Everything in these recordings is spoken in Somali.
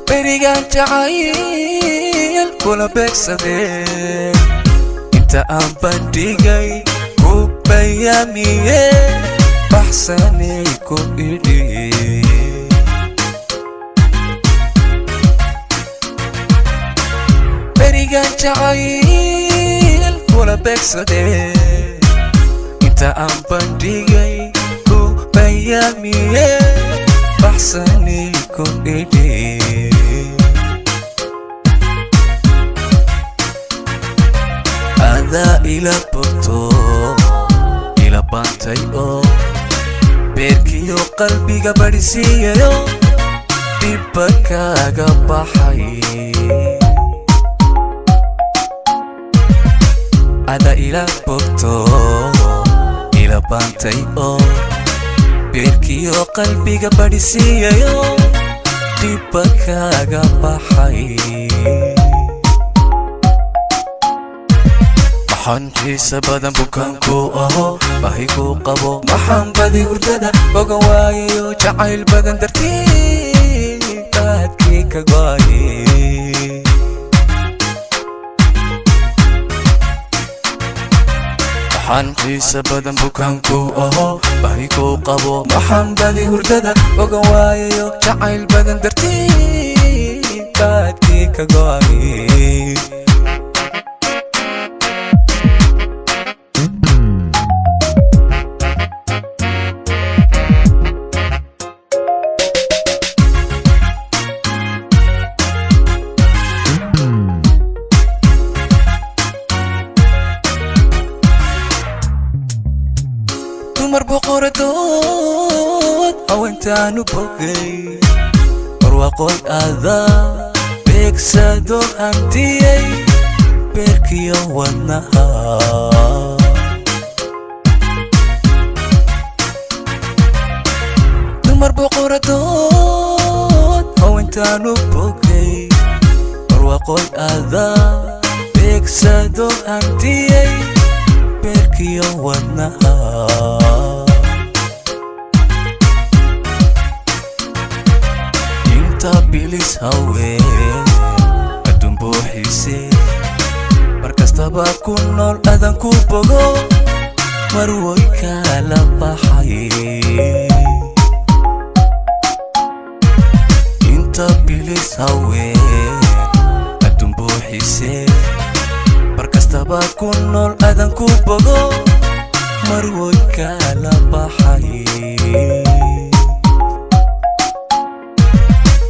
Berigaan jacayl kula beegsadee, inta aan bandhigay ku bayaamiye, baxsanay ku idhi. Berigaan jacayl kula beegsadee, inta aan bandhigay ku bayaamiye, baxsanay ku idhi. Adaa ila bogto, ila baantay oo beerkiyo qalbiga badhisiiyayo, dhibba kaaga baxay. Adaa ila bogto, ila baantay oo beerkiyo qalbiga badhisiiyayo, dhibba kaaga baxay. Maxaan xiisa badan bukaanku aho, bahi ku qabo, maxaan badi hurdada bogan waayayo, jacayl badan dartii baadkii ka go'ay. Maxaan xiisa badan bukaanku aho, bahi ku qabo, maxaan badi hurdada bogan waayayo, jacayl badan dartii baadkii ka go'ay. Dumar boqoradood haweentaanu bogay, barwaaqoy adaa beegsado hantiyey beerkiyo wadnaha. Dumar boqoradood haweentaanu bogay, barwaaqoy adaa beegsado hantiyey beerkiyo wadnaha. Inta bilis haween adduun buuxiise, mar kastaba ku nool adan ku bogo, marwoy kala baxay. Inta bilis haween adduun buuxiise, mar kastaba ku nool adan ku bogo, marwoy kala baxay.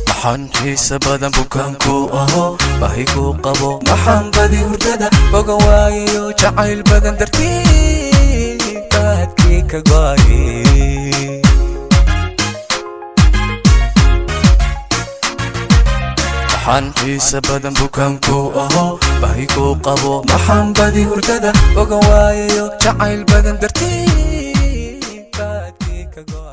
Maxaan xiisa badan bukaanku aho, bahi ku qabo, maxaan badi hurdada bogan waayayo, jacayl badan dartii baadkii ka go'ay. Maxaan xiisa badan bukaanku aho, bahi ku qabo, maxaan badi hurdada bogan waayayo, jacayl badan dartii baadkii ka go'ay.